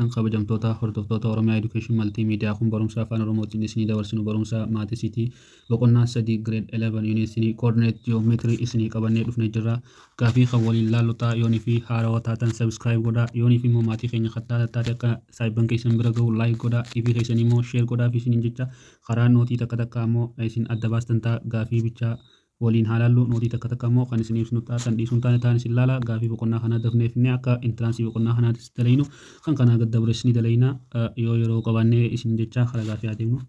Tan kabajamtoota hordoftoota Oromiyaa Education Multimedia kun barumsa afaan Oromootiin isinii dabarsinu barumsa mathsiitii boqonnaa 3 grade 11 unit coordinate geometry isinii qabannee dhufnee jirra. Gaafii kan waliin laallu ta'a. Yoonii fi haarawaa taatan subscribe godhaa. Yoonii fi immoo maatii keenya kattaa taate akka saayibban keessan bira gahu like godhaa. Ifii keessan immoo share godhaa fi isiniin jecha karaa nootii takka takka immoo isin adda baastan ta'a. Gaafii bichaa waliin haa laallu. Nootii takka takka immoo kan isin ibsinu ta'a. Kan dhiisuun taane ta'an isin laala. Gaafii boqonnaa kanaa dafnee finne akka entrance boqonnaa kanaatis dalaynu kan kanaa gad dabres ni dalayna yoo yeroo qabaannee isin jecha karaa gaafii haa deemnu.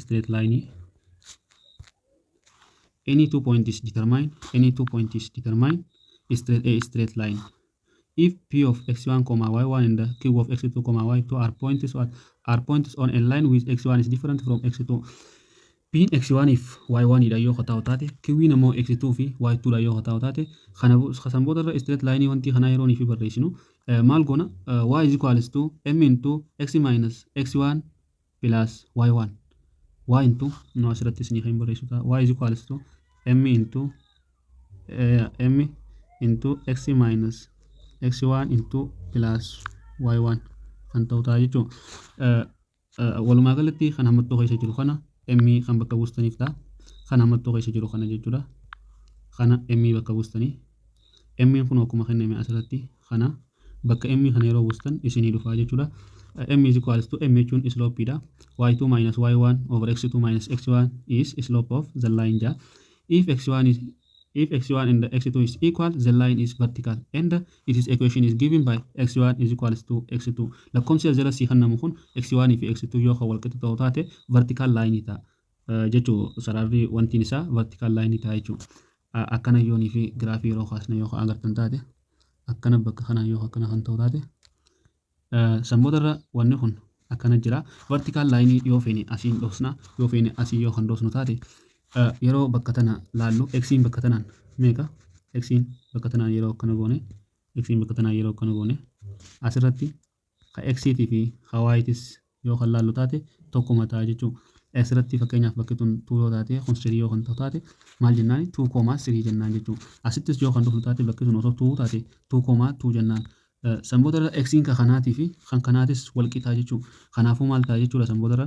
Straight line any two point is determined, any two point is determined straight a straight line if p of x1 comma y1 and the q of x2 comma y2 are points what are points on a line with x1 is different from x2. P'n x1 if y1 dha yoo ta'u taate, q'n immoo x2 fi y2 dha yoo ta'u taate, kana san booda irra straight line wanti kanaa yeroo fi barreessinu maal goona? Y is equals to m into x minus x1 plus y1, y into no asirratti isinii kan barreessu ta'a. Y is equals to m into m into x minus x1 into plus y1 kan ta'u ta'a jechuudha. Walumaa galatti kan hammattoo keessa jiru kana m kan bakka buustaniif ta'a. Kan hammattoo keessa jiru kana jechuudha. Kana m bakka buustanii, m kun akkuma kenname asirratti kana bakka m kana yeroo buustan isinii dhufaa jechuudha. M is equals to m jechuun slope dha. Y2 minus y1 over x2 minus x1 is slope of the line ja. If x1 and the x2 is equal, the line is vertical and it is equation is given by x1 is equals to x2. Lakkoomsi as jala sii kennamu kun x1 fi x2 yoo kan walqixa ta'u taate vertical line ta'a jechuu, sararri wantiin isaa vertical line ta'a jechuu. Akkana yoonii fi giraafii yeroo kaasne yoo agartan taate, akkana bakka kanaan yoo akkana kan ta'u taate, sanboota irra wanni kun akkana jira. Vertical line yoo feene asiin dhoosna, yoo feene asii yoo kan dhoosnu taate, yeroo bakka tana laallu xiin bakka tanaan meeqa? Xiin bakka tanaan yeroo akkana goone, xiin bakka tanaan yeroo akkana goone, asirratti ka xiitii fi ka ytis yoo kan laallu taate tokkuma ta'a jechuudha. Asirratti fakkeenyaaf bakki tun 2 yoo taate, kun 3 yoo kan ta'u taate, maal jennaan? 2 comma 3 jennaan jechuudha. Asittis yoo kan dhufnu taate, bakki sun osoo 2 taate, 2 comma 2 jennaan. Sanboota irra xiin kan kanaatii fi kan kanaatis wal qixaa jechuudha. Kanaafuu maal ta'a jechuudha? Sanboota irra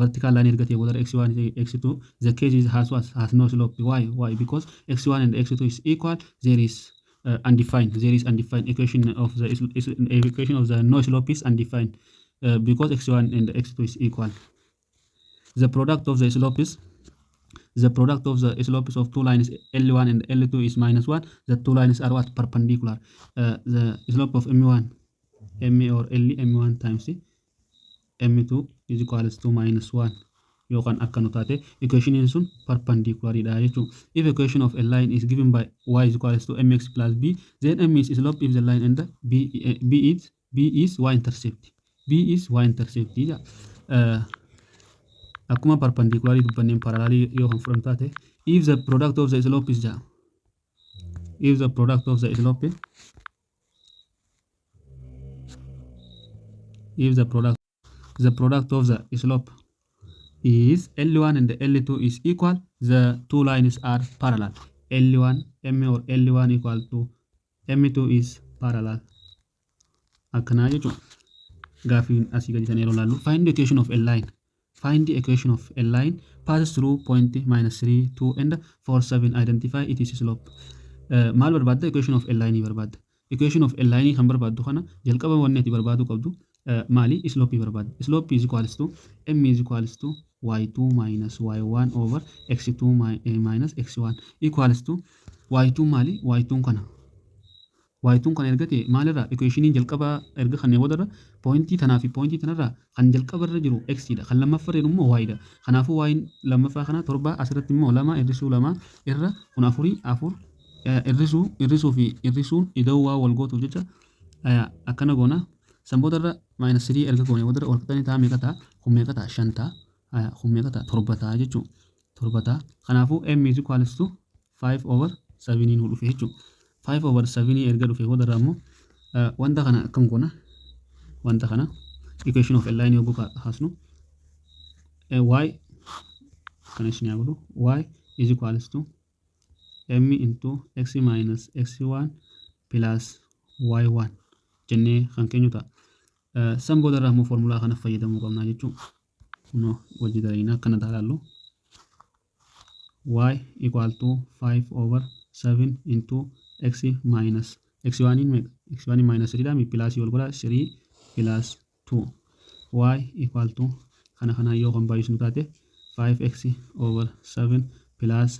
vertical line erga ta'e booda x1 x2 the case is has what has no slope. Why? Because x1 and x2 is equal. There is undefined, there is undefined equation of the is, equation of the no slope is undefined because x1 and x2 is equal. The product of the slope is the product of the slopes of two lines L1 and L2 is minus 1. The two lines are what? Perpendicular. The slope of M1, M or L M1 times M2 is equals to minus 1 yookaan akka nu taate, equationiin sun perpendicular dha jechuudha. If equation of a line is given by y is equals to mx plus b, then m is slope if the line and the b is y intercept. B is y intercept jedha. Akkuma perpendicular dubbanneen parallel yoo kan fudhannu taate, if the product of the slope is jedha. If the product of the slope, if the product of the slope is L1 and L2 is equal, the two lines are parallel. L1 M or L1 equal to M2 is parallel. Akkanaa jechuudha. Gaafiin asii gadi sana yeroo ilaallu, find the equation of a line. Find the equation of a line passes through point minus 3, 2 and 4, 7. Identify its slope. Maal barbaadda? Equation of a line barbaadda. Equation of a line kan barbaaddu kana jalqaba wanni ati barbaaduu qabdu maali? Slope barbaadda. Slope is equals to m is equals to y2 minus y1 over x2 minus x1 equals to y2 maali? Y2 kana, y2 kana erga ta'e maalirraa equationiin jalqaba erga kanneen boodarra pointii tanaa fi pointii tanarraa kan jalqabarra jiru x dha, kan lammaffaarra jiru immoo y dha. Kanaafuu y lammaffaa kana 7, asirratti immoo 2 hir'isuu 2 irra kun afurii afur hir'isuu hir'isuu fi hir'isuun ida'uu waa wal gootuuf jecha akkana goona. San boodarra minus 3 erga goone boodarra wal qixxanii ta'a. Meeqa ta'a kun? Meeqa ta'a? 5 ta'a. Kun meeqa ta'a? 7 ta'a jechuudha. 7 ta'a. Kanaafuu m is equals to 5 over 7 nu dhufe jechuudha. 5 over 7 erga dhufe boodarra immoo wanta kana akkam goona? Wanta kana equation of a line yogguu kaasnu, y kana isin haa godhu, y is equals to m into x minus x1 plus y1 jennee kan keenyu ta'a. San boodarraa immoo foormulaa kana fayyadamuu qabna jechuudha. Kunoo wajji dalaginaa akkana ta'a laallu. Y equal to 5 over 7 into x minus x1 in meeqa? X1 minus 3 dha mi plus wal godha, 3 plus 2. Y equal to kana kana yoo kan baay'isnu taate, 5x over 7 plus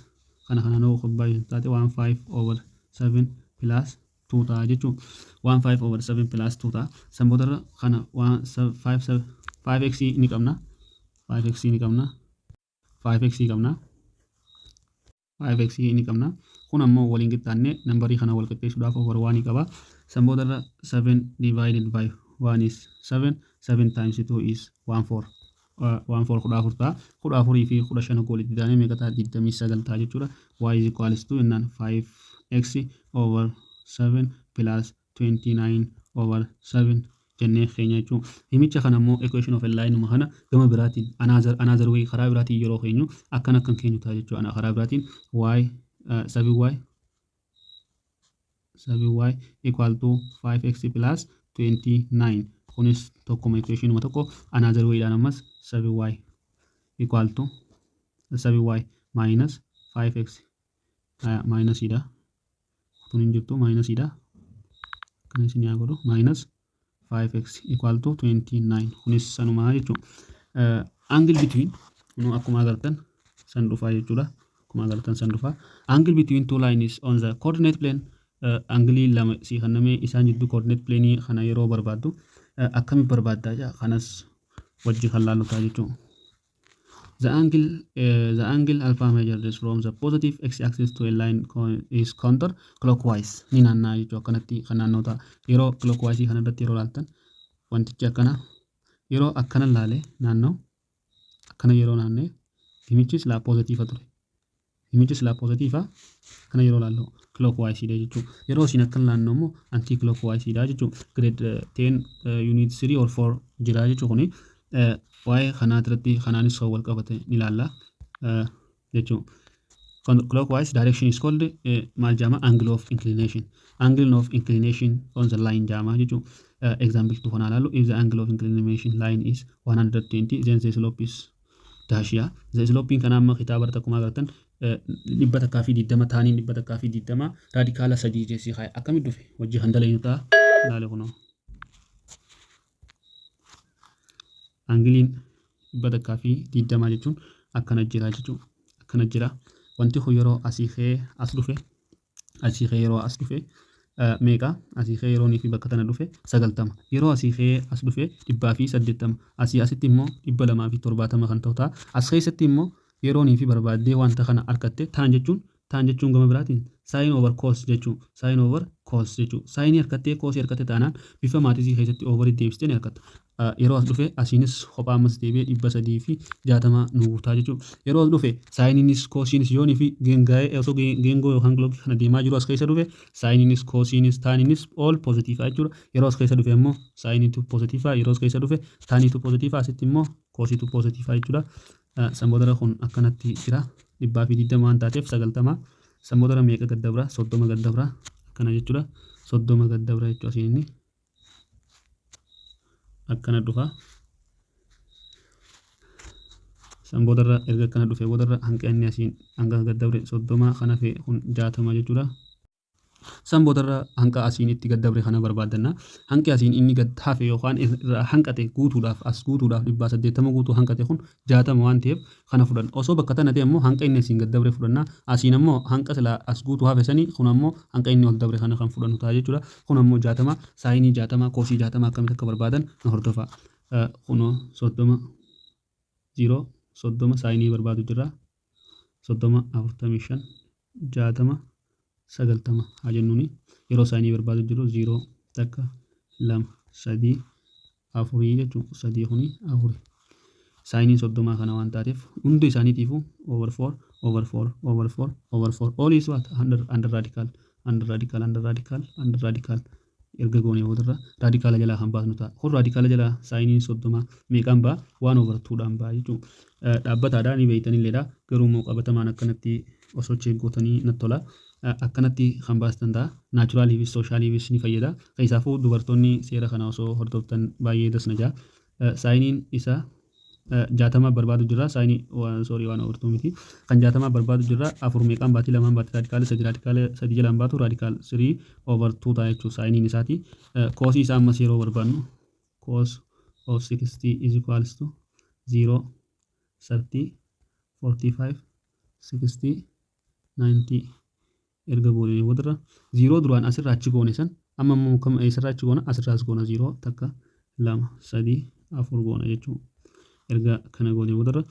kana kana yoo kan baay'isnu taate, 1 5 over 7 plus 2 ta'a jechuudha. 1 5 over 7 plus 2 ta'a. San boodarra kana 1 5 5x ni qabna. 5x ni qabna. 5x qabna. 5x ni qabna. Kun ammoo waliin qixxaannee nambarii kana wal qixxeessuudhaaf over 1 qaba. San boodarra 7 divided by 1 is 7. 7 times 2 is 1 4. 1 4 14 ta'a. 14 fi 15 walitti daanee meeqa ta'a? 29 ta'a jechuudha. Y is equals to jennaan 5x over 7 plus 29 over 7 jennee keenya jechuudha. Himicha kana immoo equation of a line kana gama biraatiin another way, karaa biraatiin yeroo keenyu akkana akkan keenyu ta'a jechuudha. Karaa biraatiin y 7y 7y equal to 5x plus 29. Kunis tokkuma, equation tokko another way dhaan ammas 7y equal to 7y minus 5x minus dha. Tun hin jirtu, minus dha. Kan isin yaa godhu minus 5x equal to 29, kunis sanumaa jechuudha. Angle between nu akkuma agartan san dhufaa jechuudha. Akkuma agartan san dhufaa. Angle between two lines on the coordinate plane, angle lama si kennamee isaan jidduu coordinate plane kana yeroo barbaaddu akkami barbaaddaa jaa, kanas wajji kan laallu ta'a jechuudha. The angle alpha measured is from the positive x-axis to a line is counter clockwise ni naannaa jechuudha. Akkanatti kan naannoo ta'a. Yeroo clockwise kana irratti yeroo laaltan, wantichi akkana yeroo akkana laale naannoo akkana yeroo naannee, himichis laa positive ture. Himichis laa positive akkana yeroo laallu clockwise dha jechuudha. Yeroo isin akkana laannu immoo anti clockwise dha jechuudha. Grade 10 unit 3 or 4 jira jechuudha. Kuni waa'ee kanaa irratti kanaanis kan wal qabate ni ilaalla jechuudha. Clockwise direction is called maal jedhama? Angle of inclination. Angle of inclination on the line jedhama jechuudha. Example 2 kana ilaallu. If the angle of inclination line is 120, then the slope is dash yaa. The slope kana amma kitaaba irratti akkuma agartan 120 taaniin 120 radical 3 jeesii kaa'e. Akkamitti dhufe wajji kan dalagnu ta'a, ilaale kunoo. Angleiin 120 jechuun akkana jira jechuudha. Akkana jira. Wanti kun yeroo asii ka'ee as dhufe, asii ka'ee yeroo as dhufe meeqa? Asii ka'ee yeroo fi bakka tana dhufe 90. Yeroo asii ka'ee as dhufe 180. Asii asitti immoo 270 kan ta'u ta'a. As keessatti immoo yeroo fi barbaaddee wanta kana argatte, tan jechuun gama biraatiin sine over cos jechuun, sine over cos jechuun, sineii harkattee cosii harkatte taanaan bifa mathsii keessatti overii deebistee ni argatta. Yeroo as dhufe asiinis kophaa ammas deebi'ee 360 nu guutaa jechuudha. Yeroo as dhufe sineiinis cosiinis yoonii fi geengaa'ee osoo geengoo yookaan clockii kana deemaa jiru as keessa dhufe, sineiinis cosiinis taniinis all positive jechuudha. Yeroo as keessa dhufe immoo sineiitu positive, yeroo as keessa dhufe taniitu positive, asitti immoo cosiitu positive jechuudha. San boodarra kun akkanatti jira. 120 waan taateef 90. San boodarra meeqa gad dabra? 30 gad dabra akkana jechuudha. 30 gad dabra jechuudha. Asiin inni akkana dhufa. San boodarra erga akkana dhufe boodarra hanqinni asiin hanga gad dabre 30, kana fe kun 60 jechuudha. San boodarra hanqa asiin itti gad dabre kana barbaaddanna. Hanqi asiin inni gad hafe yookaan irraa hanqate guutuudhaaf, as guutuudhaaf, 180 guutuu hanqate kun 60 waan ta'eef kana fudhanna. Osoo bakka tana ta'e immoo hanqa inni asiin gad dabre fudhanna. Asiin ammoo hanqa silaa as guutuu hafe sanii, kun ammoo hanqa inni ol dabre kana kan fudhannu ta'a jechuudha. Kun ammoo 60, sineii 60, cosii 60 akkamitti akka barbaadan nu hordofa. Kunoo 30, 0, 30 sineii barbaadu jirra. 30, 45, 60, 90 haa jennuuni. Yeroo sineii barbaadu jiru 0, takka, lama, sadii, afurii jechuudha. Sadii kuni afuri. Sineiin 30 kana waan taateef hundi isaaniitiifuu over 4 over 4 over 4 over 4, all is what? Under radical, under radical, under radical, under radical. Erga goonee boodarra radicala jalaa kan baasnu ta'a. Kun radicala jalaa sineiin 30 meeqaan ba'a? 1 over 2 dhaan ba'a jechuudha. Dhaabbataadha ni beeytanilleedha. Garuu immoo qabatamaan akkanatti Osoo check gootanii natti tola. Akkanatti kan baastan ta'a. Naturaliifis socialiifis ni fayyada. Keessaafuu dubartoonni seera kana osoo hordoftan baay'ee dasna jaa. Sineiin isaa 60 barbaadu jira. Sineii, sorry, one over two miti. Kan 60 barbaadu jira. Afur meeqaan baati? Lamaan baati. Radical sadii, radical sadii jalaan baatu, radical three over two ta'a jechuudha sineiin isaati. Cosii isaa ammas yeroo barbaadnu, cos of 60 is equals to 0, 30, 45, 60, 90 erga goonee boodarra, 0 duraan asirraa achi goone san amma immoo kam eessarraa achi goona? Asirraas goona. 0, takka, lama, sadii, afur goona jechuudha. Erga kana goonee boodarra,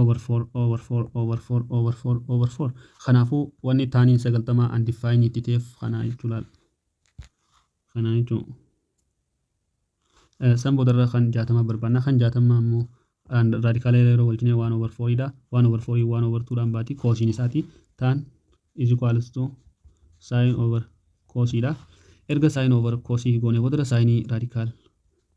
over 4, over 4, over 4, over 4, over 4. Kanaafuu wanni taniin 90 undefined itti ta'eef kana jechuudha. Kana jechuudha. San boodarra kan 60 barbaanna. Kan 60 immoo radicala yeroo walchinee one over fouriidha. One over fourii one over twodhaan baati. Cosiin isaati tan is equals to sine over cosiidha. Erga sine over cosii goone boodarra, sineii radical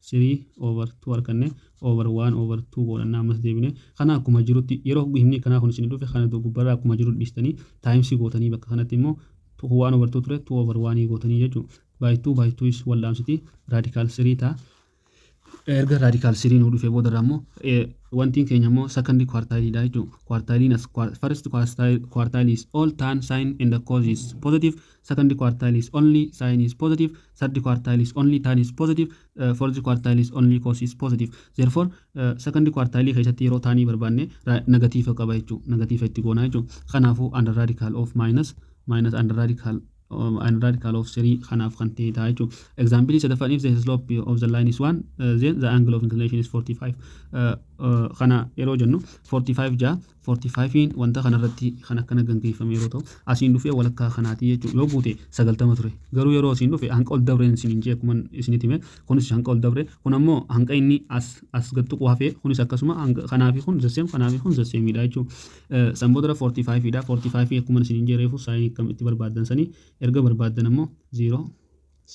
three over two arganne, over one over two godhanna. Ammas deebine kana akkuma jirutti, yeroo himni kanaa kun isin dhufe, kana gubbarraa akkuma jiru dhiistanii timesii gootanii, bakka kanatti immoo one over two ture, two over oneii gootanii jechuudha. By two by two is wal'aamsiti, radical three ta'a. Erga radical three nuu dhufee boodarra immoo, wantiin keenya immoo second quartileidha jechuudha. Quartileiin as first quartile is all tan, sin and the cos is positive. Second quartile is only sin is positive. Third quartile is only tan is positive. Fourth quartile is only cos is positive. Therefore, second quartile keessatti yeroo tanii barbaanne negative qaba jechuudha. Negative itti goona jechuudha. Kanaafuu under radical of minus minus under radical of 3 kanaaf kan ta'e ta'a jechuudha. Example sadaffaan, if the slope of the line is 1, then the angle of inclination is 45. Kana yeroo jennu 45 jaa, 45 wanta kanarratti kan akkana gaggeeffame yeroo ta'u, asiin dhufee walakkaa kanaati jechuudha. Yoo guute 90 ture. Garuu yeroo asiin dhufe hanqa ol dabreen isiniin jee, akkuma isinitti hime, kunis hanqa ol dabre, kun ammoo hanqa inni as gattuqu hafee, kunis akkasuma kanaafi kun the same, kanaafi kun the same dha jechuudha. San booda 45 dha. 45 akkuma isiniin jee reefu sineii akkam itti barbaaddan sanii, erga barbaaddan ammoo 0,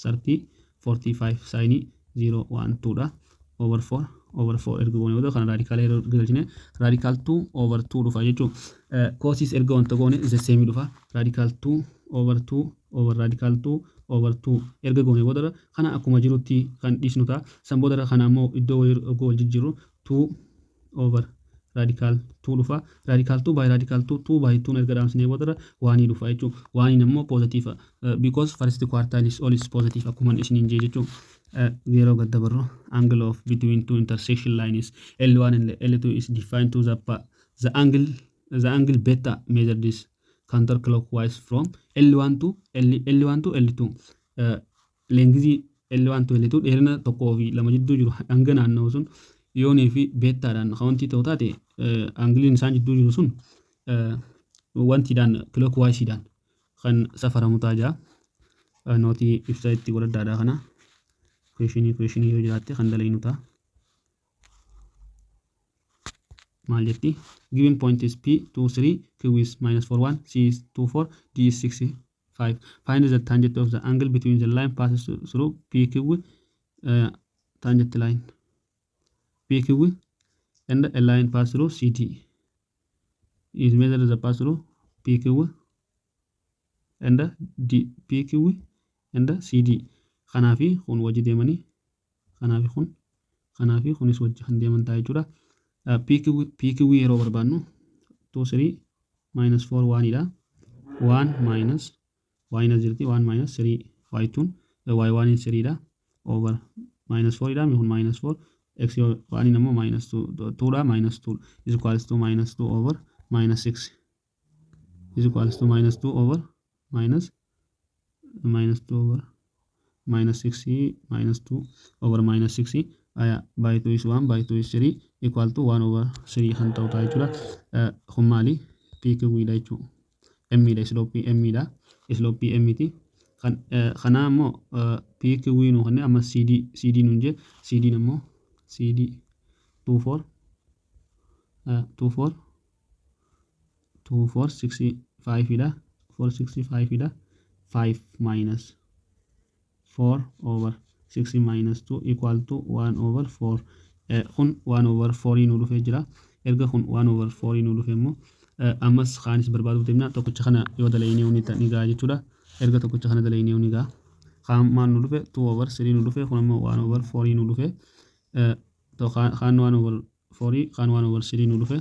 30, 45, sineii 0, 1, 2 dha, over 4, over 4 erga goone booda, kana radicala yeroo galchine radical 2 over 2 dhufa jechuudha. Cosiis erga wanta goone the same dhufa, radical 2 over 2 over radical 2 over 2 erga goone booda, kana akkuma jirutti kan dhiisnu ta'a. San booda kana ammoo iddoo wal jijjiirru 2 over radical 2 dhufa. Radical 2 by radical 2, 2 by 2 erga dhaamsinee booda oneii dhufa jechuudha. Oneiin ammoo positive because first quartile is all is positive akkuma isiniin jee jechuudha. Yeroo gad dabarru, angle of between two intersection lines L1 and L2 is defined to the angle beta measured is counterclockwise from L1 to L, L1 to L2. Lengthii L1 to L2, dheerina tokkoo fi lama jidduu jiru hanga naanna'u sun yoonii fi betadhaan wanti ta'u taate, angleiin isaan jidduu jiru sun wantiidhaan clockwise kan safaramu ta'a jira. Noteii ibsa itti godhadhaadha kana. Questionii yoo jiraatte kan dalaynu ta'a. Maal jetti? Given point is P 2 3, Q is minus 4 1, C is 2 4, D is 6 5. Find the tangent of the angle between the line passes through PQ, tangent line PQ and a line pass through CD is measured the pass through PQ and D, PQ and CD. Kanaafi kun wajji deemanii, kanaafi kun, kanaafi kunis wajji kan deeman ta'a jechuudha. PQ yeroo barbaannu 2 3 minus 4 1 dha. 1 minus y as jirti, 1 minus 3 y 2 y 1 3 dha, over minus 4 dha. Kun minus 4, x 1 immoo minus 2 2 dha, minus 2 is equals to minus 2 over minus 6 is equals to minus 2 over minus 2 over minus 6, minus 2 over minus 6 aya, by 2 is 1, by 2 is 3, equal to 1 over 3 kan ta'u ta'a jechuudha. Kun maali? PQ dha jechuudha. M dha, slope M dha. Slope M ti. Kan kanaa immoo PQ nu kenne. Amma CD, CD nuun jee. CD immoo CD 2 4 2 4 2 4 6 5 dha. 4 6 5 dha. 5 minus 4 over 6 minus 2 equal to 1 over 4. Kun 1 over 4 nu dhufee jira. Erga kun 1 over 4 nu dhufe immoo, Ammas kaanis barbaaduuf deemna. Tokkicha kana yoo dalaynee ni ga'a jechuudha. Erga tokkicha kana dalaynee ni ga'a. Kaan maal nu dhufe? 2 over 3 nu dhufe. Kun ammoo 1 over 4 nu dhufe. Kaan 1 over 4, kaan 1 over 3 nu dhufe.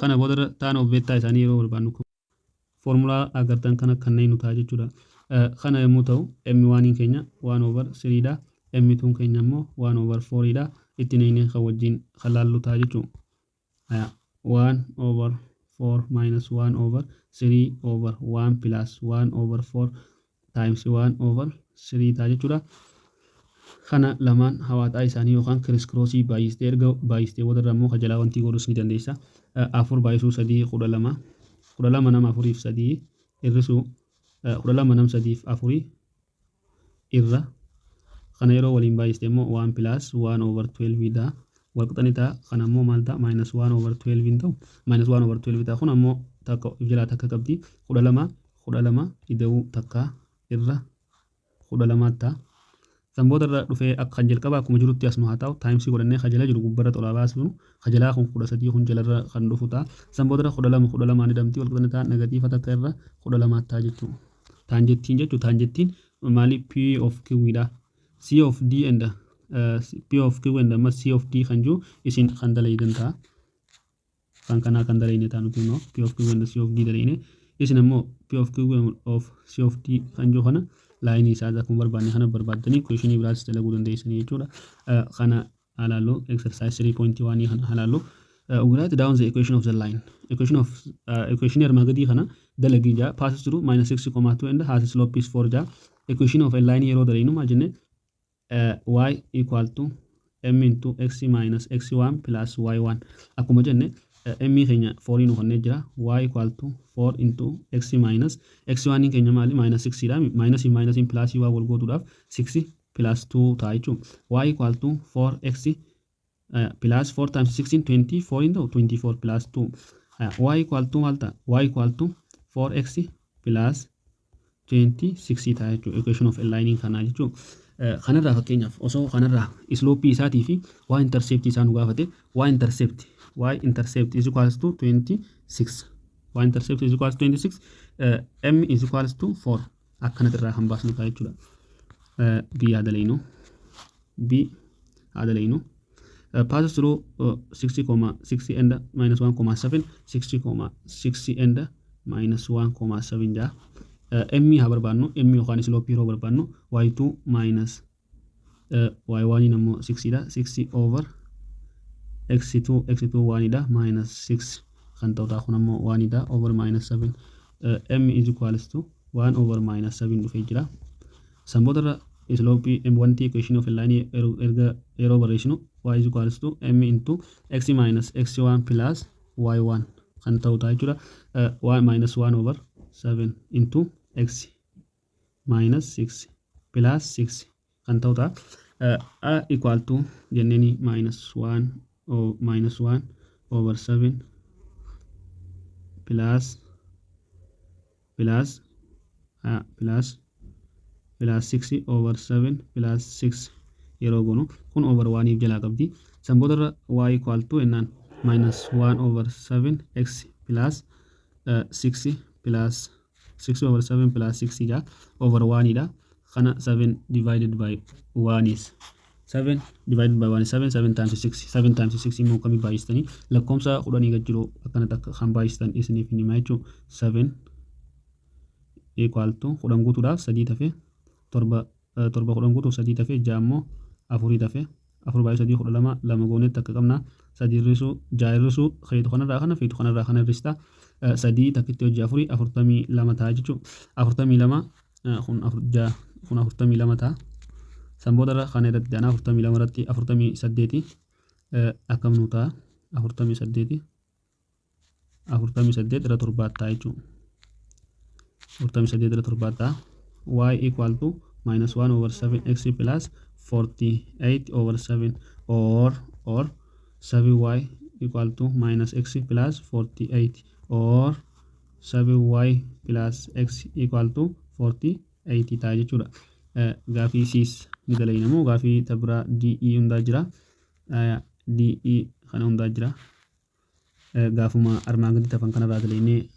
Kana booda tan of beta isaanii yeroo barbaadnu foormulaa agartan kana kanneen nu ta'a jechuudha. Kana yommuu ta'u, M1 keenya 1 over 3 dha. M2 keenya immoo 1 over 4 dha. Itti neynee kan wajjin kan laallu ta'a jechuudha. 1 over 4 minus 1 over 3 over 1 plus 1 over 4 times 1 over 3 ta'a jechuudha. Kana lamaan hawaaxaa isaanii yookaan crisscrossii baay'istee, erga baay'istee boodarra immoo kajalaa wantii godhus ni dandeessa. Afur baay'isuu sadii 12. 12 nama afuriif sadii hir'isuu 12 nam sadiif afurii irra. Kana yeroo waliin baay'iste immoo 1 plus 1 over 12 dha. Walqixani ta'a. Kana immoo maal ta'a? Minus 1 over 12 hin ta'u. Minus 1 over 12 ta'a. Kun ammoo takka if jalaa takka qabdi. 12 12 ida'uu takka irra 12 ta'a. San booda irra dhufee akka kan jalqabaa akkuma jirutti as nu haa ta'u, timesii godhannee kajalaa jiru gubbarra xolaa baasnu, kajalaa kun 13 kun jalarra kan dhufu ta'a. San booda irra 12 12 hidhamti, walqixani ta'a, negative takka irra 12 ta'a jechuudha. Tangentiin jechuudha. Tangentiin maali? P of Q dha. C of D and P of Q and amma C of D kan jiru isin kan dalaydan ta'a. Kan kanaa kan dalayne ta'a nuti immoo P of Q and C of D dalayne. Isin ammoo P of Q of C of D kan jiru kana lineii isaa akkuma barbaanne kana barbaaddanii questionii biraas dalaguu dandeessanii jechuudha. Kana halaallu, exercise 3.1 kana halaallu. We write down the equation of the line. Equation of equation armaa gadii kana dalagii jaa, passes through minus 6,2 and has slope is 4 jaa. Equation of a line yeroo dalaynu maal jenne? Y equal to m into x minus x1 plus y1 akkuma jenne, m keenya 4 nu kennee jira. Y equal to 4 into x minus x1 keenya maali? Minus 6 dha. Minus minus plus waa wal gootuudhaaf 6 plus 2 ta'a jechuudha. Y equal to 4x plus 4 times 16 24 hin ta'u, 24 plus 2. Y equal to maal ta'a? Y equal to 4x plus 26 ta'a jechuudha. Equation of a line kanaa jechuudha. Kanarraa fakkeenyaaf osoo kanarraa slopeii isaatii fi y intercept isaa nu gaafate, y intercept is equals to 26, y intercept is equals to 26, m is equals to 4 akkanatti irraa kan baasnu ta'a jechuudha. B haa dalaynu, b haa dalaynu. Passes through 60,6 and minus 1,7, 60,6 and minus 1,7 jaa. M haa barbaannu. M yookaan slope yeroo barbaannu, y2 minus y1 ammoo 6 dha, 6 over x2, x2 1 dha, minus 6 kan ta'u ta'a. Kun ammoo 1 dha, over minus 7. M is equals to 1 over minus 7 dhufee jira. San boodarra slope m wanti equation of a line erga yeroo barreessinu, y is equals to m into x minus x1 plus y1 kan ta'u ta'a jechuudha. 1 minus 1 over 7 into x minus 6 plus 6 kan ta'u ta'a. A equal to jenneeni minus 1 or minus 1 over 7 plus plus plus 6 over 7 plus 6 yeroo goonu, kun over 1 jalaa qabdi. San boodarra y equal to jennaan minus 1 over 7 x plus 6 plus 6 over 7 plus 6 dha, over 1 dha. Kana 7 divided by 1 is 7 divided by 1 is 7. 7 times 6, 7 times 6 immoo kamii baay'istanii lakkoomsa 10 gad jiru akkanatti akka kan baay'istan isiniif hin hima jechuudha. 7 equal to 10 guutuudhaaf sadii tafe, torba, torba 10 guutuuf sadii tafe, ja'a immoo afurii tafe, afur baay'ee sadii 12, lama goonetti akka qabna. Sadii hir'isuu ja'a hir'isuu feetu kanarraa kana, feetu kanarraa kana hir'ista. Sadii takkitti hojii afurii 42 ta'a jechuudha. 42 kun afur ja'a kun 42 ta'a. San boodarra kana irratti daana 42 irratti 48 akkam nu ta'a? 48, 48 irra torbaat ta'a jechuudha. 48 irra torbaat ta'a. Y equal to minus 1 over 7 x plus 48 over 7 or 7y equal to minus x plus 48 or 7y plus x equal to 48 ta'a jechuudha. Gaafii siis ni dalayna moo gaafii tabira DE hundaa jira. DE kana hundaa jira. Gaafuma armaan gaditti hafan kanarraa dalaynee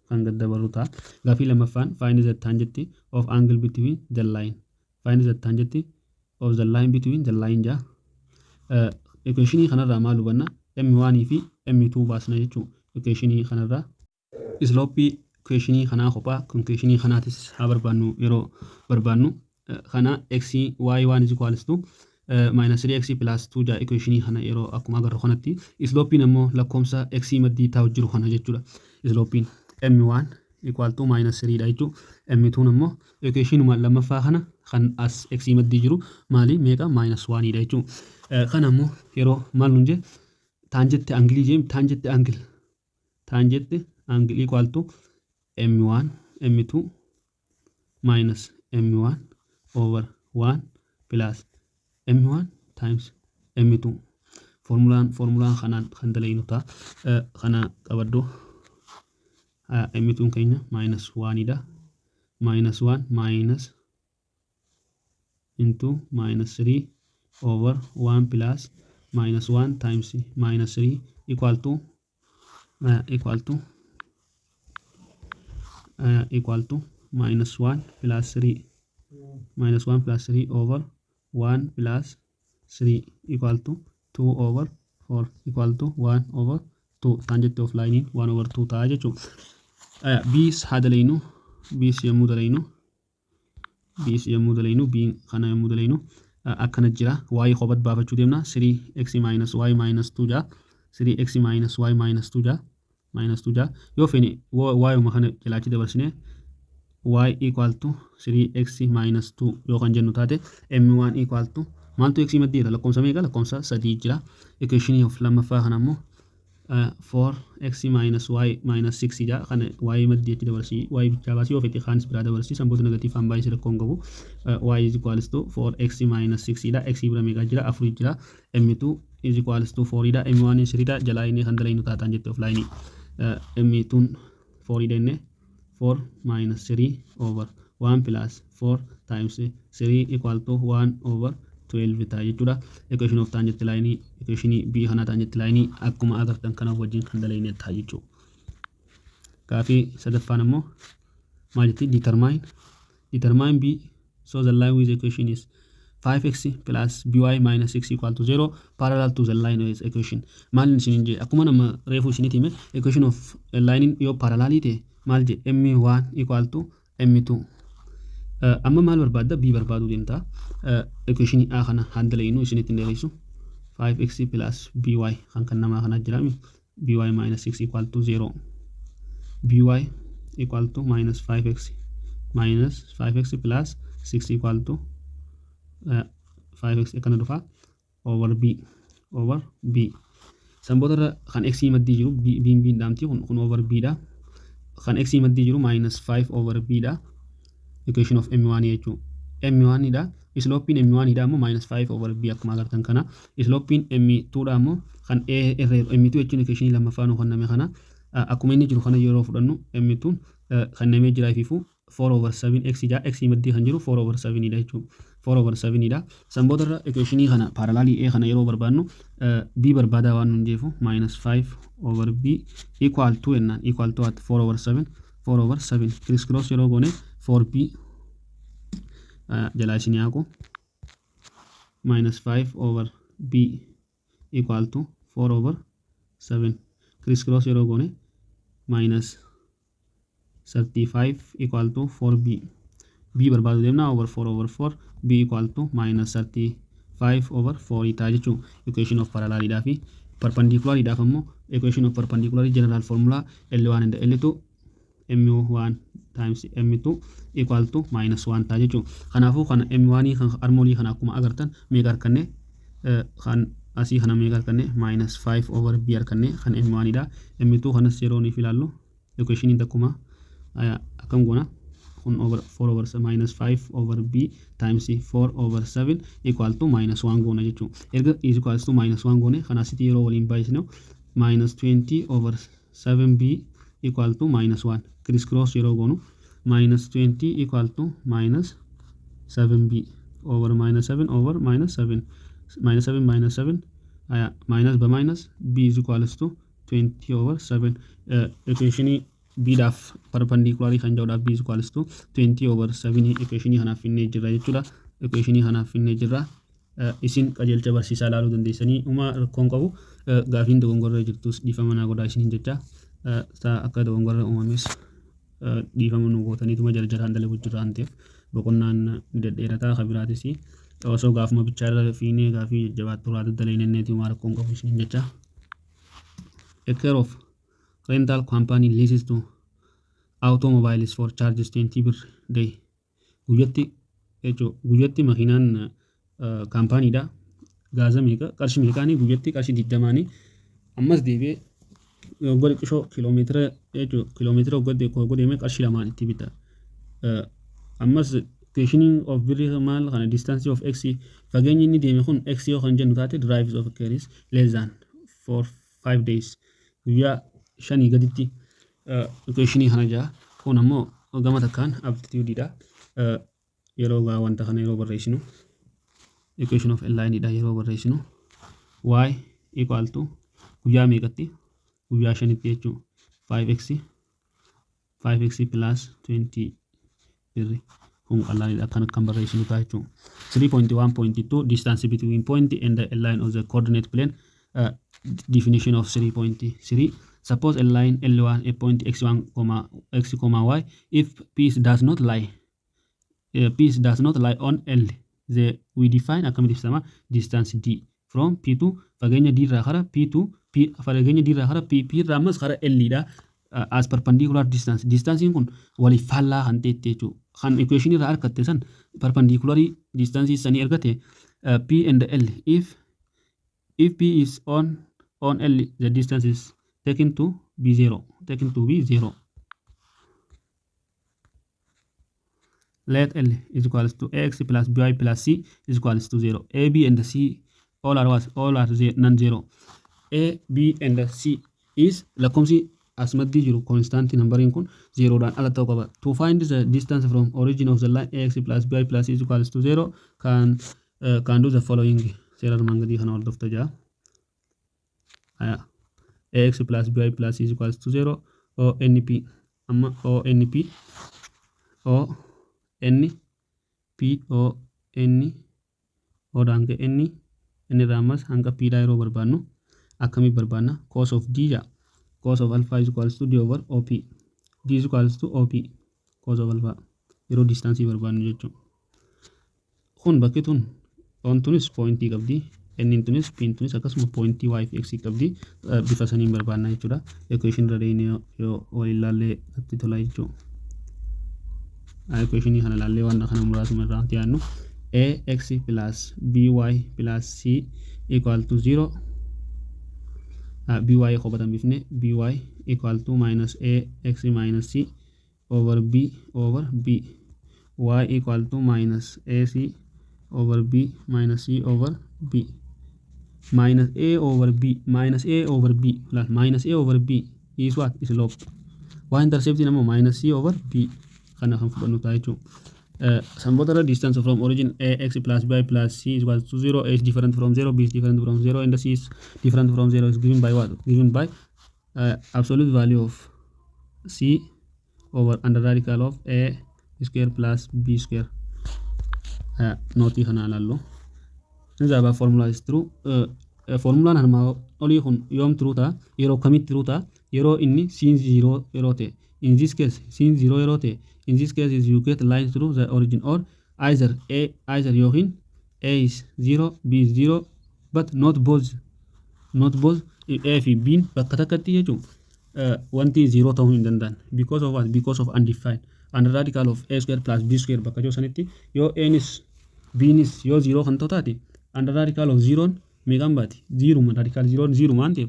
kan gad dabarru ta'a. Gaafii lammaffaan, find the tangent of angle between the line. Find the tangent of the line between the line jaa. Equationii kanarraa maal hubanna? M1 fi M2 baasna jechuudha. Equationii kanarraa. Slopeii equationii kanaa kophaa, kan equationii kanaatis haa barbaannu. Yeroo barbaannu kana x y1 is equals to minus 3x plus 2 jaa. Equationii kana yeroo akkuma agarru kanatti slopeiin ammoo lakkoomsa x maddii taa'u jiru kana jechuudha. Slopeiin m1 equal to minus 3 dha jechuudha. M2 ammoo equationuma lammaffaa kana kan as x maddii jiru maali, meeqa? Minus 1 dha jechuudha. Kana ammoo yeroo maal nun jee, tangent angle jee, tangent angle equal to m1 m2 minus m1 over 1 plus m1 times m2. Formulaan kanaan kan dalaynu ta'a. Kana qabaddu. M2 keenya minus 1 dha. Minus 1 minus into minus 3 over 1 plus minus 1 times minus 3 equal to minus 1 plus 3, minus 1 plus 3 over 1 plus 3 equal to 2 over 4 equal to 1 over 2. Tangent of line 1 over 2 ta'a jechuudha. B's haa dalaynu. B's yommuu dalaynu, B's yommuu dalaynu, B kana yommuu dalaynu akkana jira. Y kophat baafachuu deemna. 3x minus y minus 2 jaa, 3x minus y minus 2 jaa, minus 2 jaa. Yoo feene y uma kana jalaachi dabarsine y equal to 3x minus 2 yoo kan jennu taate, m1 equal to maaltu? X maddiira lakkoomsa meeqa? Lakkoomsa sadii jira. Equation of lammaffaa kana ammoo 4x minus y minus 6 jaa. Kana y maddii achi dabarsii, y bichaa baasii, yoo fedhe kaanis biraa dabarsii, sanboota negative aan baay'isee rakkoo hin qabu. Y is equals to 4x minus 6 dha. X bira meeqa jira? Afurii jira. M2 is equals to 4 dha. M1 is 3 dha. Jalaa inni kan dalaynu taataan jette of line M2 4 dha. Inni 4 minus 3 over 1 plus 4 times 3 equal to 1 over 12 ta'a jechuudha. Equation of tangent line, equation B kana tangent line akkuma agartan kana wajjin kan dalayne ta'a jechuudha. Gaafii sadaffaan ammoo maal jetti? Determine B so the line with equation is 5x plus by minus 6 equal to 0 parallel to the line with equation. Maal isin jee, akkuma nama reefu isinitti hime, equation of line yoo parallelii ta'e maal je? M1 equal to m2. Amma maal barbaadda? B barbaaduu deemta. Equation a kana haan dalaynu, isinitti hin dheeressu. 5x plus by kan kan namaa kana jiraami, by minus 6 equal to 0, by equal to minus 5x minus 5x plus 6 equal to 5x akkana dhufa over b, over b. San boodarra kan x maddii jiru b b b dhaamti. Kun over b dha. Kan x maddii jiru minus 5 over b dha. Equation of m1 jechuun m1 dha. Slopeiin m1 dha ammoo minus 5 over b akkuma agartan kana. Slopeiin m2 dha ammoo kan a irra m2 jechuun equation lammaffaa nu kenname kana akkuma inni jiru kana yeroo fudhannu, m2 kennamee jira ifiifuu 4 over 7 x jaa. X maddii kan jiru 4 over 7 dha jechuun 4 over 7 dha. San boodarra equationii kana parallelii a kana yeroo barbaadnu, b barbaadaa waan nun jeefu, minus 5 over b equal to jennaan, equal to at 4 over 7, 4 over 7. Criss cross yeroo goone 4b jalaa isin yaaqu, minus 5 over b equal to 4 over 7. Criss cross yeroo goone minus 35 equal to 4b. B barbaadu deemna. Over 4 over 4, b equal to minus 35 over 4 ta'a jechuun equation of parallelidhaa fi perpendicularidhaaf ammoo equation of perpendicular general formula L1 and L2, M1 times M2 equal to minus 1 ta'a jechuun. Kanaafuu kana M1 kan armoolii kana akkuma agartan meeqa arganne? Kan asii kana meeqa arganne? Minus 5 over b arganne kan M1 dha. M2 kanas yeroo nuuf ilaallu equation takkuma akkam goona? Kun over 4 over minus 5 over b times 4 over 7 equal to minus 1 goona jechuun. Erga is equal to minus 1 goone, kana asitti yeroo waliin baay'isnu minus 20 over 7b equal to minus 1. Criss cross yeroo goonu minus 20 equal to minus 7b over minus 7 over minus 7, minus 7 minus 7, minus by minus, b is equals to 20 over 7. Equation b dhaaf perpendicular kan jedhudha. B is equals to 20 over 7 equation kanaaf finnee jirra jechuudha. Equation kanaaf finnee jirra. Isin qajeelcha barsiisaa ilaaluu dandeessanii, uma rakkoon qabu. Gaafiin dogongorra jirtus dhiifama naa godhaa isiniin jecha. Akka dogongorra uumames dhiifama nu gootaniituma jarjaraan dalagu jirra waan ta'eef, boqonnaan ni dhedheerataa. Kan biraatis osoo gaafuma bichaa irra fiinee gaafii jajjabaattu irraa daddalaynenneeti, uma rakkoon qabu isiniin jecha. A care of rental company leases to automobiles for charges 20 birr day. Guyyatti jechuun guyyatti makiinaan kaampaaniidha. Gaaza meeqa, qarshii meeqaanii? Guyyatti qarshii 20nii. Ammas deebi'ee waggaa xiqqishoo kiiloomeetira jechuun kiiloomeetira waggaa deemee qarshii 2n itti bita. Ammas questioning of birrii maal kana distance of x, fageenyi inni deeme kun x yoo kan jennu taate, drives of car is less than 4 5 days, guyyaa 5 gaditti equationii kana jaa. Kun ammoo gama takkaan aptitude dha. Yeroo gaa wanta kana yeroo barreessinu, equation of a line dha yeroo barreessinu, y equal to guyyaa meeqatti? Guyyaa 5tti jechuun 5x, 5x plus 20 birri. Kun qal'aanidha, akkan akkan barreessinu ta'a jechuudha. 3.1.2 distance between point and the line of the coordinate plane. Definition of 3.3: suppose a line L1 a point x1 comma x comma y. If P does not lie, P does not lie on L, the we define, akkamitti ibsama distance D from P to, fageenya D irraa kara P to P, fageenya D irraa kara P, P irraa ammas kara L dha, as perpendicular distance. Distanceiin kun waliif faallaa kan ta'e jechuudha. Kan equation irraa argatte san perpendicular distance sanii argate. P and L, if P is on L, the distance is taken to be 0, taken to be 0. Let L is equals to ax plus by plus c is equals to 0. A, b and c all are what? All are non-zero. A, b and c is lakkoomsi asmaddii jiru constant numberiin kun zeroodhaan ala ta'uu qaba. To find the distance from origin of the line ax plus by plus c is equals to 0, can do the following. Seera armaan gadii kana hordofta jaa. Ax plus by plus c is equals to 0. O n p, amma o n p, o n p, o n, o dhaan hanga n, n irraa ammas hanga p dhaa yeroo barbaannu akkamii barbaanna? Cos of d jaa. Cos of alpha is equals to d over op. D is equals to op cos of alpha yeroo distance barbaannu jechuudha. Kun bakki tun on tunis pointii qabdi. N tunis p tunis akkasuma pointii y fi x qabdi. Bifa saniin barbaanna jechuudha. Equation irra deemnee yoo waliin ilaallee natti tola jechuudha. Equation kana ilaallee waan kana muraasuma irraa yaadnu, ax plus by plus c equal to 0. By qophatan bifne, by equal to minus ax minus c over b over b, y equal to minus ac over b minus c over b. Minus a over b, minus a over b plus minus a over b is what? Slope. Y intercept ammoo minus c over b kana kan fudhannu ta'a jechuudha. San booda distance from origin a x plus b plus c is equal to 0. A is different from 0, b is different from 0 and c is different from 0 is given by what? Given by absolute value of c over under radical of a square plus b square. Nootii kana ilaallu. Inni above formula is true. Formulaan armaan olii kun yoom true ta'a? Yeroo kamitti true ta'a? Yeroo inni siin 0 yeroo ta'e. In this case, siin 0 yeroo ta'e, in this case is you get line through the origin or either a, either yookiin a is 0, b is 0, but not both, not both. A fi b bakka takkatti jechuun wanti 0 ta'uu hin danda'an. Because of what? Because of undefined. Under radical of a square plus b square bakka jiru sanitti yoo a nis b nis yoo 0 kan ta'u taate, under radical of 0 meeqaan baati? 0. Radical 0 0 waan ta'eef,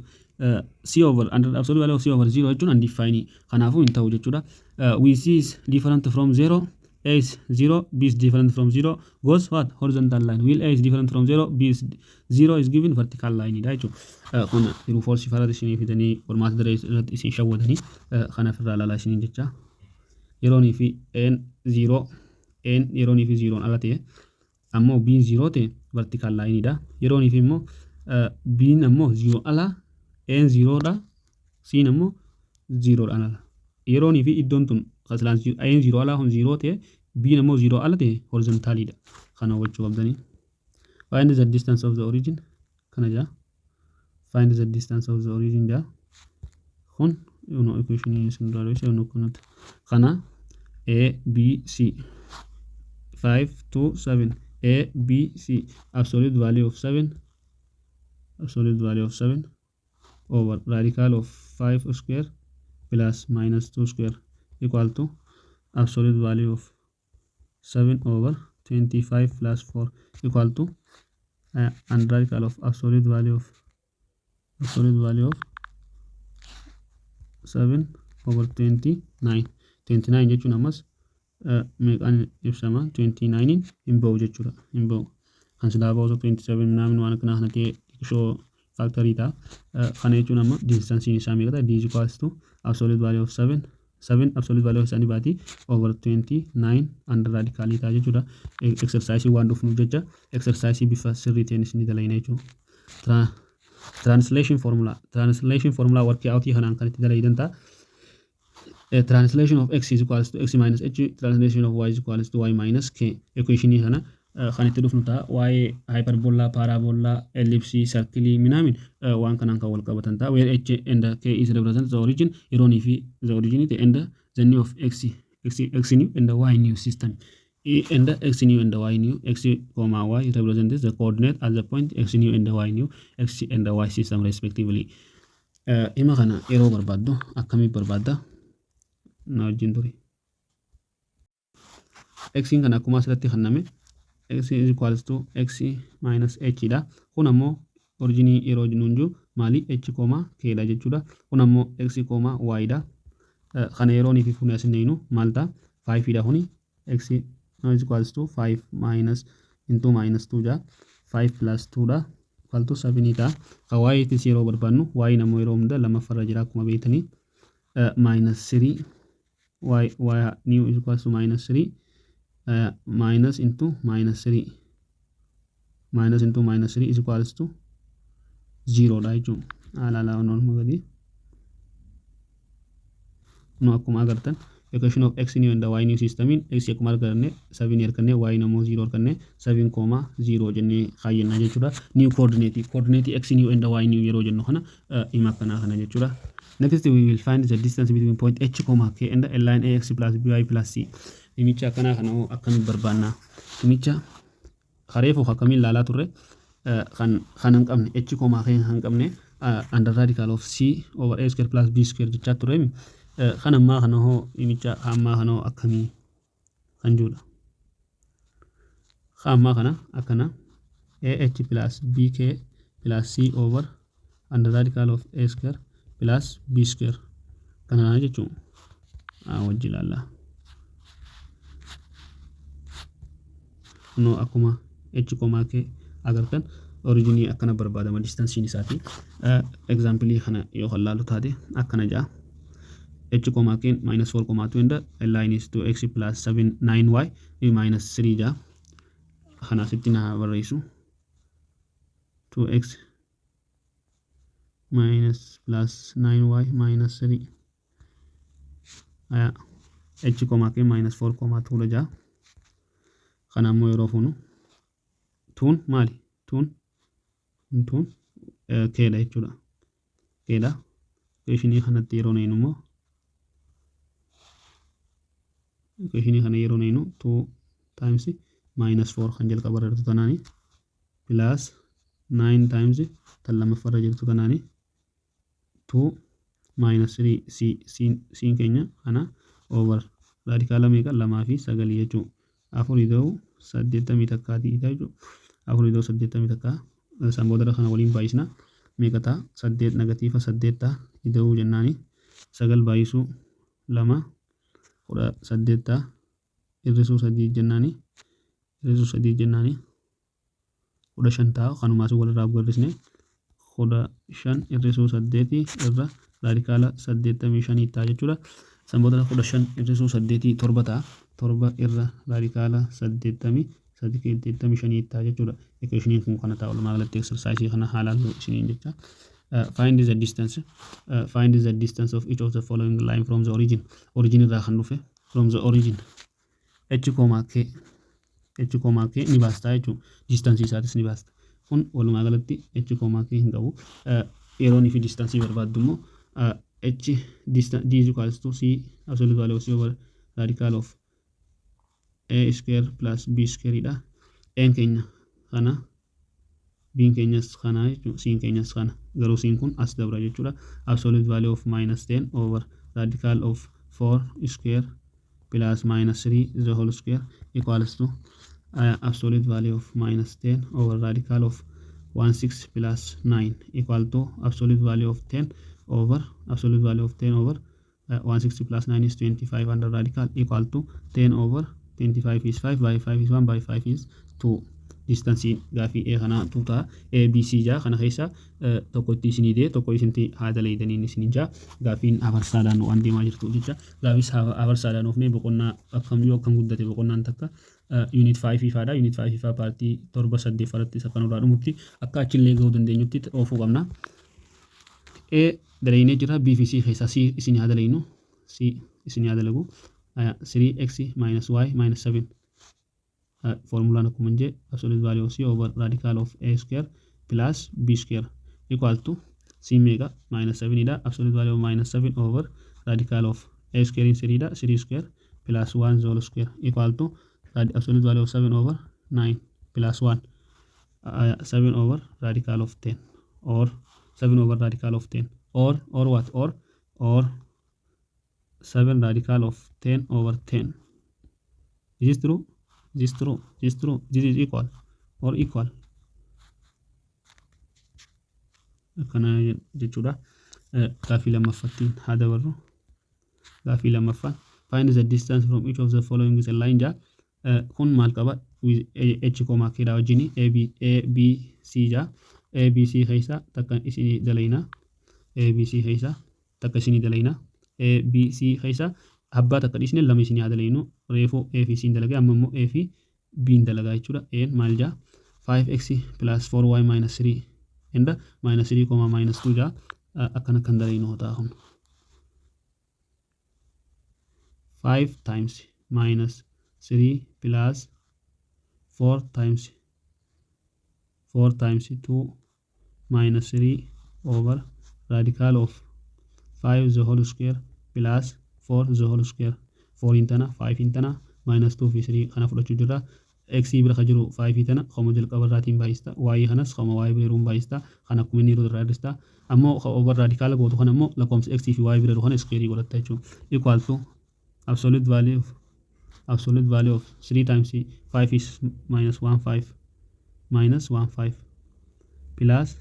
c over under absolute value of c over 0 jechuun undefined, kanaafuu hin ta'u jechuudha. We c is different from 0, a is 0, b is different from 0 goes what? Horizontal line. Will a is different from 0, b is 0 is given vertical line dha jechuudha. Kun true false farada isinii fidanii qormaata daree irratti isin shawwatanii kanaaf irraa ilaalaa isiniin jecha. Yeroonii fi n 0, n yeroonii fi 0 ala ta'e ammoo b 0 ta'e vertical line dha. Yeroonii fi immoo b ammoo 0 ala, n 0 dha. C'n ammoo zerodhaan ala. Yeroonii fi iddoon tun kasilaan A'n zero alaa kun zero ta'e, B'n ammoo zero ala ta'e, horizontaliidha. Kana hubachuu qabdanii. Find the distance of the origin kana jaa. Find the distance of the origin jaa. Kun uno equation isin dura dho'ise uno kunatti. Kana A B C 5 2 7, A B C, absolute value of 7, absolute value of 7 over radical of 5 square plus minus 2 square equal to absolute value of 7 over 25 plus 4 equal to and radical of absolute value of 7 over 29. 29 jechuun ammas meeqaan ibsama? 29 hin ba'u jechuudha, hin ba'u. Kan silaa ba'u 27 minaamin waan akkanaa kana ta'e xiqqishoo factorii ta'a. Kana jechuun amma distanceiin isaa meeqa ta'a? D is equals to absolute value of 7, 7 absolute value of isaanii baati over 29 under radicalii ta'a jechuudha. Exercise waan dhufnuuf jecha exercise bifa sirrii ta'een isin dalayna jechuudha. Translation formula, translation formula work out kanaan kan itti dalaydan ta'a. Translation of x is equals to x minus h, translation of y is equals to y minus k. Equationii kana kan itti dhufnu ta'a. Waa'ee hyperbola, parabola, ellipse, circle minaamin waan kanaan kan wal qabatan ta'a. Where h and k is represent the origin, yeroonii fi the origin ta'e, and the new of x, x, x new and y new system, e and x new and y new, x comma y represents the coordinate at the point x new and y new, x and y system respectively. Hima kana yeroo barbaaddu akkamii barbaadda? Na wajjin ture. X kan akkuma asirratti kenname x is equals to x minus h dha. Kun ammoo originii yeroo nuun jiru maali? H comma k dha jechuudha. Kun ammoo x comma y dha. Kana yeroo fi fuunee asin neeynu maal ta'a? 5 dha kuni. X is equals to 5 minus into minus 2 jaa, 5 plus 2 dha, equal to 7 ta'a. Kan y tis yeroo barbaadnu, y ammoo yeroo hunda lammaffarra jira akkuma beektanii, minus 3 y, y new is equals to minus 3 minus into minus 3, minus into minus 3 is equals to 0 dha jechuudha. Haala norma gadi. Nu akkuma agartan equation of x new and y new systemiin x akkuma arganne 7 arganne, y ammoo 0 arganne, 7 comma 0 jennee kaayyenna jechuudha. New coordinate, coordinate x new and y new yeroo jennu kana hima akkanaa kana jechuudha. Next we will find the distance between point h comma k and a line ax plus by plus c. Himicha akkanaa kana hoo akkamiin barbaanna? Himicha kareefu akkamiin ilaalaa turre? Kan kan hin qabne, h comma k hin qabne, under radical of c over a square plus b square jechaa turre. Kan ammaa kana hoo, himicha ammaa kana hoo akkamii kan jirudha. Kan ammaa kana akkana: ah plus bk plus c over under radical of a square plus b square kana jechuun wajji ilaalla. Kunoo akkuma h comma k agartan originii akkana barbaadama distanceiin isaati. Example kana yoo kan laalu taate akkana ja'a. H comma k minus 4 comma 2 and the line is 2x plus 7 9y minus 3 ja'a. Kana asitti na barreessu, 2x minus plus 9y minus 3 aya, h comma k minus 4 comma 2 dha ja'a. Kana ammoo yeroo fuunu tuun maali? Tuun k dha jechuudha. K dha. Equationii kanatti yeroo neenu immoo, equationii kana yeroo neenu, 2 times minus 4 kan jalqaba irra jirtu tanaani plus 9 times tan lammaffaa jirtu tanaani 2 minus 3 c, c keenya kana over radicala meeqa? Lamaa fi sagalii jechuudha. Afurii ta'uu 81tii jechuudha. Afurii ta'uu 81 san booda kana waliin baay'isna, meeqa ta'a? Saddeet, negative saddeet ta'a. Ida'uu jennaani sagal baay'isuu lama 18 ta'a. Hir'isuu sadii jennaani, hir'isuu sadii jennaani 15 ta'a. Kanumaas walirraa hir'isne, 15 hir'isuu saddeetii irra radicala 85 ta'a jechuudha. San booda 15 hir'isuu saddeetii torba ta'a. Torba irra radicala 85 ta'a jechuudha. Equationiin kun kana ta'a. Walumaa galatti exercise kana haalaan isiniin jecha. Find the distance, find the distance of each of the following line from the origin. Origin irraa kan dhufe, from the origin, h comma k, h comma k ni baasta jechuudha. Distance isaatis ni baasta. Kun walumaa galatti h comma k hin qabu. Yeroo inni fi distance barbaaddu immoo h distance d is equals to c absolute value of c over radical of a square plus b square dha. N keenya kana, b'n keenyas kana jechuudha. C'n keenyas kana. Garuu c'n kun as dabra jechuudha. Absolute value of minus 10 over radical of 4 square plus minus 3 the whole square equals to absolute value of minus 10 over radical of 1 6 plus 9 equal to absolute value of 10 over absolute value of 10 over 1 6 plus 9 is 25 under radical equal to 10 over 25 is 5 by 5 is 1 by 5 is 2. Distance gaafii A kana tuutaa A B C jaa kana keessa tokko itti isinii dee tokko isinti haa dalaydaniin isinii jaa. Gaafiin afarsaadhaan waan deemaa jirtu jecha gaafis afarsaadhaan oofnee boqonnaa akkam yoo akkam guddate boqonnaan takka unit 5 faadha. Unit 5 faa partii torba saddeet faratti isa kanarraa dhumutti akka achillee gahuu dandeenyutti oofuu qabna. A dalaynee jira. B fi C keessaa C isinii haa dalaynu. C isinii haa dalagu. 3x minus y minus 7, formulaan akkuma jee absolute value of c over radical of a square plus b square equal to c meeqa? Minus 7 dha. Absolute value of minus 7 over radical of a square in 3 dha, 3 square plus 1 whole square equal to absolute value of 7 over 9 plus 1, 7 over radical of 10 or 7 over radical of 10 or what? Or 7 radical of 10 over 10. Is this true? This true? This true? This is equal or equal akkana jechuudha. Gaafii lammaffattiin haa dabarru. Gaafii lammaffaan find the distance from each of the following is a line jaa. Kun maal qaba? With h comma k dha wajjini a b a b c jaa. A b c keessa takka isinii dalayna. A b c keessa takka isinii dalayna. A b c keessa abbaa takka dhiisne lama isinii haa dalaynu. Reefu a fi c dalagee, amma immoo a fi b dalagaa jechuudha. A maal jaa? 5x plus 4y minus 3 and minus 3 comma minus 2 jaa. Akkana kan dalaynu ta'a kun 5 times minus 3 plus 4 times 4 times 2 minus 3 over radical of 5 the whole square plus 4 the whole square. 4 intana, 5 intana, minus 2 fi 3 kana fudhachuu jirra. X bira ka jiru 5 tana koma jalqaba irraatiin baay'ista, y kanas koma y bira jiruun baay'ista. Kan akkuma inni irraa hir'ista. Ammoo over radical gootu kana immoo lakkoofsa x fi y bira jiru kana square godhatta jechuudha. Equal to absolute value of 3 times 5 is minus 1 5 minus 1 5 plus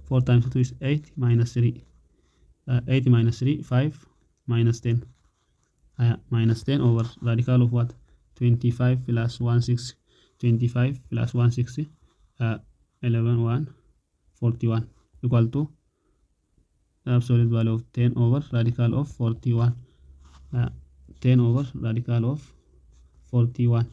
4 times 2 is 8 minus 3, 8 minus 3 5 minus 10, minus 10 over radical of what? 25 plus 1 6, 25 plus 1 6, 11 1 41 equal to absolute value of 10 over radical of 41, 10 over radical of 41.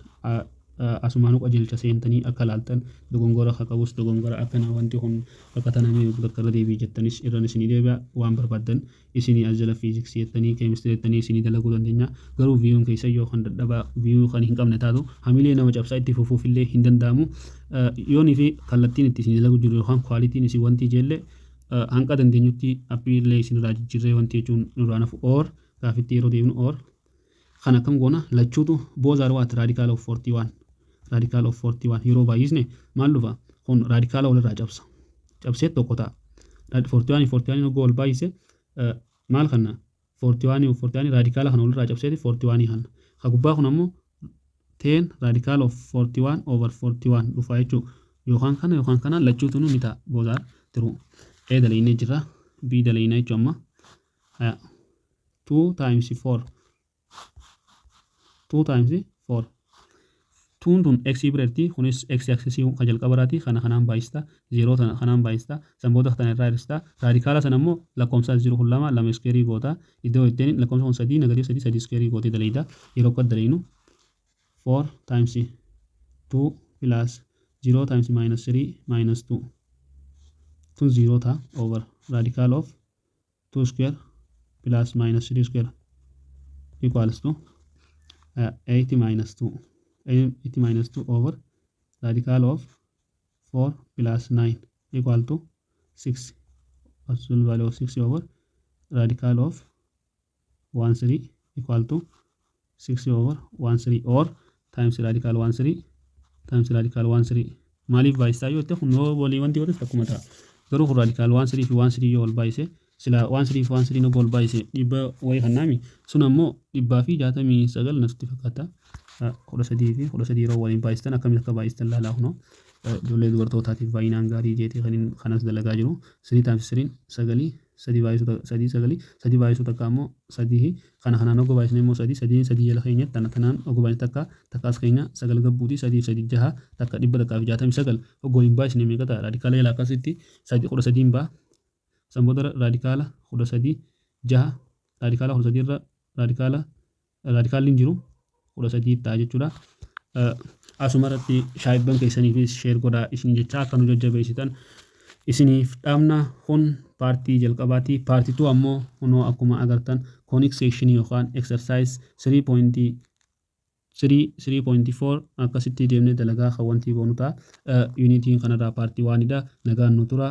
Asumaanuu qajeelcha seentanii akka laaltan dogongora akka qabus dogongora akkana wanti kun bakka tanamee bakka irra deebii jettanis irraan isinii deebi'a. Waan barbaaddan isinii as jala fiiziksii jettanii, keemistirii jettanii isinii dalaguu dandeenya. Garuu viewun keessa yoo kan dadhabaa view kan hin qabne taatu hamilee nama cabsaa, itti fufuuf illee hin danda'amu. Yoonii fi kallattiin itti isinii dalagu jiru yookaan qualityn isin wanti ijeellee hanqa dandeenyutti appiillee isinirraa jijjiirree wanti jechuun nurraa nafu. Or gaafitti yeroo deemnu or kan akkam goona? Lachuutu both are what? Radical of 41. Radical of 41 yeroo baay'isne maal dhufa? Kun radicala walirraa cabsa, cabsee tokko ta'a. 41 41 hoggoo wal baay'ise maal kanna? 41 41 radicala kana walirraa cabseeti 41 kanna. Ka gubbaa kun ammoo 10 radical of 41 over 41 dhufa jechuudha. Yookaan kana yookaan kana lachuutu ni ta'a. Both are true. A dalaynee jira, B dalaynaa jechuudha. Amma 2 times 4, 2 times 4. Tuun tun x bira jirti, kunis x axisii kan jalqabaraati. Kana kanaan baay'ista, 0 tana kanaan baay'ista, san booda tana irraa hir'ista. Radicala sana immoo lakkoofsa as jiru kun lama, lama squareii goota. Iddoo ittiin lakkoofsa kun sadii, negative sadii, sadii squareii gootee dalayda. Yeroo akka dalaynu 4 times 2 plus 0 times minus 3 minus 2. Tun 0 ta'a over radical of 2 square plus minus 3 square equals to 80 minus 2, 80 minus 2 over radical of 4 plus 9 equal to 6, absolute value of 6 over radical of 1 3 equal to 6 over 1 3 or times radical 1 3 times radical 1 3. Maaliif baay'isaa yoo ta'e, kun walii wanti yoo akkuma ta'a, garuu kun radical 1 3 fi 1 3 yoo wal baay'ise, sila 1 3 fi 1 3 wal baay'ise 100 wayii kannaami. Sun ammoo 169 natti fakkaata. 13 fi 13 yeroo waliin baay'istan akkamitti akka baay'istan laalaa. Kunoo ijoollee dubartootaatiif baay'inaan gaarii jeetee kan kanas dalagaa jiru. 3 times 3 sagalii, sadii baay'isuu sadii sagalii, sadii baay'isuu takka ammoo sadii. Kana kanaan ogoo baay'isne immoo sadii sadiin sadii jala keenya tana tanaan ogoo baay'isne takka takkaas keenya sagal gabbuutii, sadii sadii jaha, takka 169 ogoo waliin baay'isne meeqa ta'a? Raadikaala jala akkasitti sadii 13n ba'a. San booda raadikaala 13 jaha, raadikaala 13 irra raadikaala raadikaalli hin jiru, 13 ta'a jechuudha. Asuma irratti shaayibban keessaniifis share godhaa isin jecha, akka nu jajjabeessitan isiniif dhaamna. Kun paartii jalqabaati. Part 2 ammoo kunoo akkuma agartan conic section yookaan exercise 3.3 3.4 akkasitti deemnee dalagaa kan wanti goonu ta'a. Unitiin kanarraa part oneidha. Nagaan nu tura,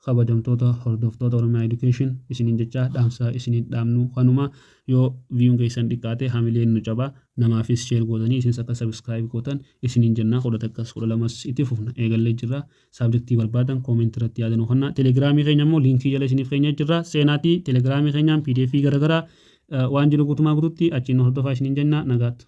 kabajamtoota hordoftoota Oromiyaa Education isiniin jecha. Dhaamsa isiniin dhaamnu kanuma. Yoo viewun keessan xiqqaate hamileen nu caba. Namaafis share gootanii isinis akka subscribe gootan isiniin jenna. 11s 12s itti fufna, eegallee jirra. Subjectii barbaadan comment irratti yaadanuu kanna. Telegiraamii keenya immoo linkii jala isiniif keenya jirra. Seenaatii telegiraamii keenyaan PDF garaagaraa waan jiru guutumaa guututti achiin hordofaa isiniin jenna. Nagaatti.